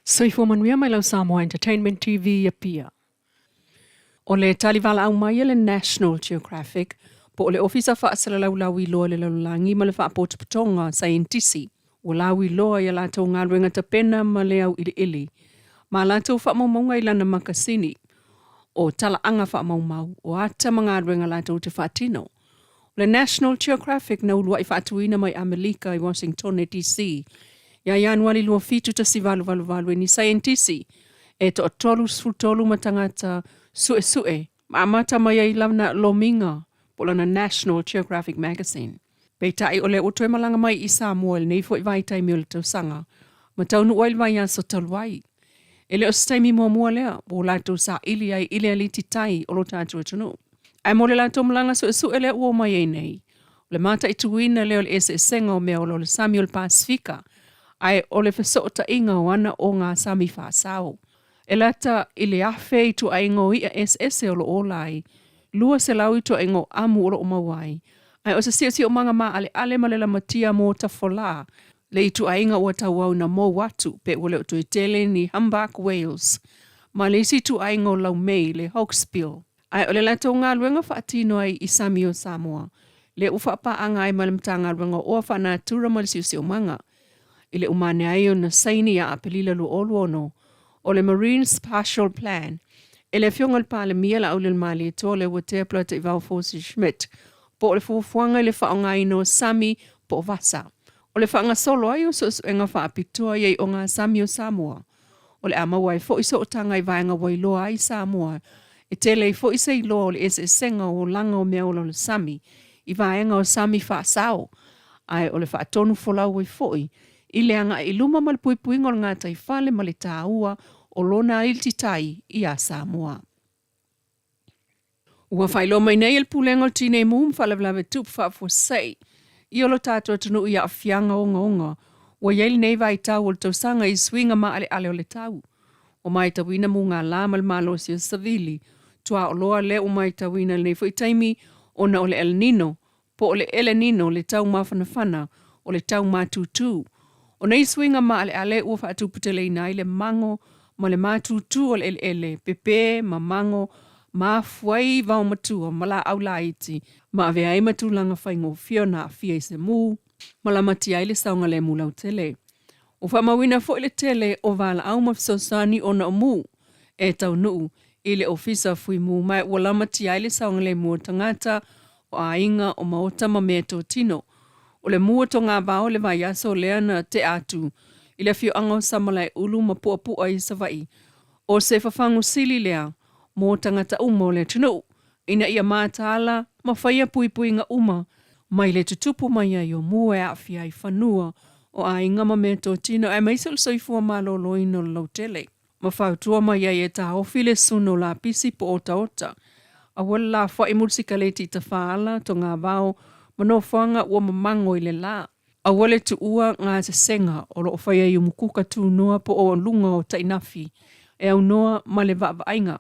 Soifua manuia mai lau Samoa Entertainment TV Apia. O le tali valaau mai a le National Geographic po o le Ofisa Faasalalau Lauiloa i le Lalolagi ma le Faapotopotoga Saienitisi ua lauiloa i a latou galuega tapena ma le auiliili ma a latou faamaumauga i lana makasini o talaaga faamaumau o ata ma galuega latou te faatino. O le National Geographic na uluai faatuina mai Amelika i Washingtone DC ia Ianuari 27 1888 e ni saienitisi e toa-33 ma tagata suesue ma amata mai ai lana lomiga po o lana National Geographic Magazine. Peitai o lea ua toe malaga mai i Samoa i lenei foi vaitaimi o le tausaga ma taunuu ai le vaiaso talu ai. E le o se taimi muamua lea ua latou saili ai i le aliti tai o lo tatou atunuu. Ae mo le latou malaga suesue lea ua omai ai nei, o le mataituina lea o le eseesega o meaola o le sami o le Pasefika, ae o le fesootaiga o ana ogasami faasao. E lata i le 1000 ituaiga o i'a eseese o lo o ola ai, 200 ituaiga o amu o lo o maua ai, ae o se siosiomaga maaleale ma le lamatia mō tafolā, le ituaiga ua tauau ina mou atu pe ua le o toe tele ni humpback whales ma le isi ituaiga o laumei, le hawksbill. Ae o le latou galuega faatino ai i sami o Samoa, lea ua faapaaga ai ma le Matagaluega o Oa Faanatura ma le Siosiomaga, i le umane ai ona saini ia Aperila 2026 o le Marine Spatial Plan e le Afioga i le Palemia Laaulialemalietoa Leuatea Polataivao Fosi Schmidt po o le fuafuaga i le faaaogaina o sami po o vasa o le faagasolo ai o suesuega faapitoa i ai ogasami o Samoa o le a maua ai foi sootaga i vaega ua iloa ai Samoa e tele ai foi se iloa o le eseesega o olaga o meaola o le sami i vaega o sami faasao ae o le faatonu folau ai foi i le agai i luma ma le puipuiga o le gataifale ma le taua o lona aliti tai iā Samoa. Ua faailoa mai nei e le Pulega o le Tinei Mu ma Faalavelave Tupu Faafuasei i o lo tatou atunuu i aafiaga ogaoga ua i ai lenei vaitau o le tausaga i suiga maaleale o le tau. Ua maitauina mugala ma le malosi o savili tuaoloa lea ua maitauina i lenei foi taimi ona o le El Nino po o le Elenino le tau mafanafana o le tau matutu. O nei suiga maaleale ua faatuputeleina ai le mago ma le matutu o le eleele, pepe ma mago ma afua ai vaomatua ma laau laiti ma avea ai ma tulaga faigofie ona aafia i se mu ma lamatia ai le saogalemu lautele. Ua faamauina foi le tele o valaau ma fesoasoani ona o mu e taunuu i le Ofisa Fuimu ma ua lamatia ai le saogalemu o tagata, o aiga, o maota ma meatotino. O le mu o togavao i le vaiaso lea na tea atu i le afioaga o Samalaeulu ma Puapua i Savaii, o se fafagu sili lea mo tagata uma o le atunuu ina ia mataala ma faia puipuiga uma mai le tutupu mai ai o mu e aafia ai fanua o aiga ma meatotino aemaise o le soifua maloloina o le lautele. Ma fautua mai ai e taofi le suna o lapisi po o otaota. Aua le lafoai mulisikaleti i tafaala, togavao, ma nofoaga ua mamago i le la. Aua le tuua gasesega o lo o faia i umukuka tunoa po o luga o tainafi e aunoa ma le vaavaaiga.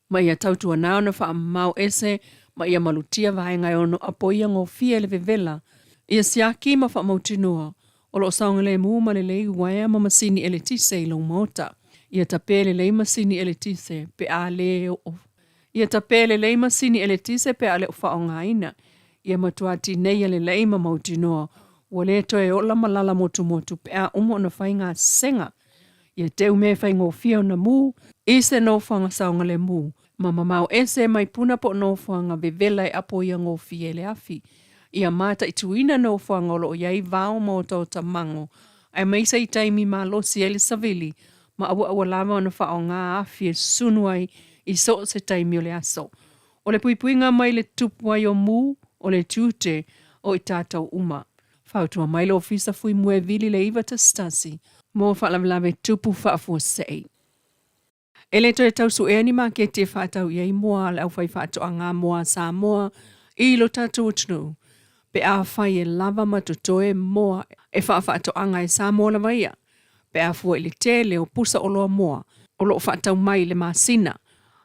Ma ia tautuana ona faamamao ese ma ia malutia vaega e ono apoia gofie le vevela, ia siaki ma faamautinoa o lo o saogalemu ma lelei uaea ma masini eletise i lou maota. Ia tape lelei masini eletise pe a le oo. Ia tape lelei masini eletise pe a le o faaaogaina. Ia matua tineia lelei ma mautinoa ua le toe ola ma lala motumotu pe a uma ona fai gasesega. Ia teu mea e faigofie ona mū i se nofoaga saogalemu ma mamao ese mai puna po o nofoaga vevela e apoia gofie e le afi. Ia mataituina nofoaga o lo o i ai vao ma otaota mago, aemaise i taimi malosi ai le savili ma auaua lava ona faaaoga afi e susunu ai i so o se taimi o le aso. O le puipuiga mai le tupu ai o mū, o le tiute o i tatou uma. Fautua mai le Ofisa Fuimu e vili le 911 mo faalavelave tupu faafuasei. E le toe tau suea ni maketi e faatau i ai moa a le aufaifaatoaga moa a Samoa i lo tatou atunuu pe afai e lava ma totoe moa e faafaatoaga e Samoa lava ia pe a fua i le tele o pusa oloa moa o lo o faatau mai i le masina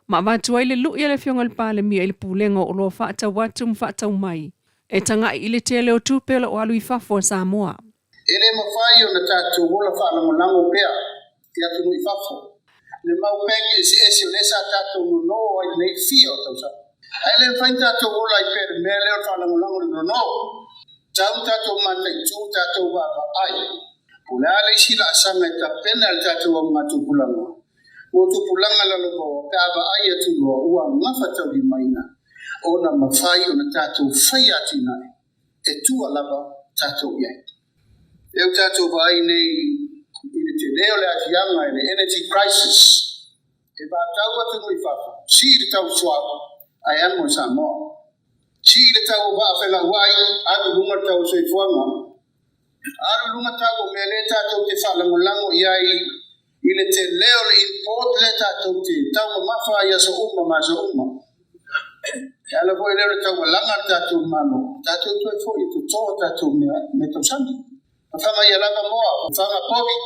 ma avatu ai le lui a le Afioga i le Palemia i le Pulega o Oloa Faatau Atu ma Faatau Mai e taga'i i le tele o tupe o lo o alu i fafo a Samoa. E le mafai ona tatou ola faalagolago pea I atunuu i fafo, le mau bank eseese o lea sa tatou nono ai lenei fia o tausaga. Ae le mafai ona tatou ola ai pea i le mea lea o le faalagolago i le nono. Tau ona tatou mataitu, tatou vaavaai po o le a le isi laasaga e tapena e le tatou augatupulaga mo tupulaga lalovaoa pe a vaai atu loa ua gafataulimaina ona mafai ona tatou faia atinae e tua lava tatou i ai. Lea ua tatou vaai nei i le tele o le aafiaga i le energy crisis e vatau atunuu i fafo, sii le tau suauu ae amo i Samoa. Sii le tau o vaa felauai, alu i luga le tau o soifuaga. Alu i luga tau o mea lea tatou te faalagolago i ai i le tele o le import lea tatou te taumamafa ai i aso uma ma aso uma. E ala foi lea o le taualaga a le tatou Malo, tatou toe foi e toto a tatou mea, meatausami. Fafaga ia lava moa, fafaga povi,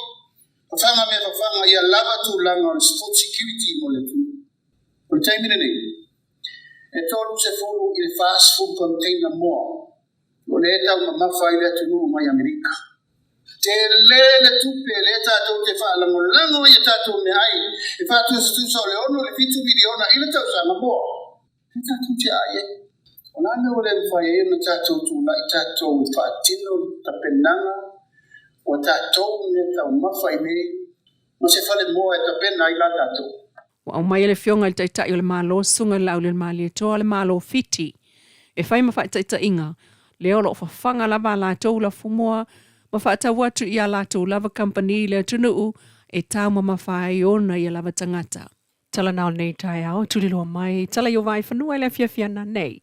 fafaga mea fafaga ia lava tulaga o le food security mo le atunuu. O le taimi lenei, e 30 i le 40 container moa o lea e taumamafa ai le atunuu mai Amerika. Tele le tupe lea tatou te faalagolago ai i a tatou meaai e faatusatusa o le 6 i le 7 miliona i le tausaga moa. Lea tatou te aai ai. O le a le mea ua le mafai ai ona tatou tulai tatou e faatino le tapenaga o a tatou meataumafa i inei ma se falemoa e tapena ai la tatou. Ua aumaia le Afioga i le Taitai o le Malo, Susuga i le Laaulialemalietoa le Malo o Fiti e fai ma faataitaiga, lea o lo o fafaga lava a latou lafumoa ma faatau atu i a latou lava kamupani i le atunuu e taumamafa ai ona ia lava tagata. Tala na o lenei taeao, tuliloa mai, tala i o Vaaifanua i le afiafi ana nei.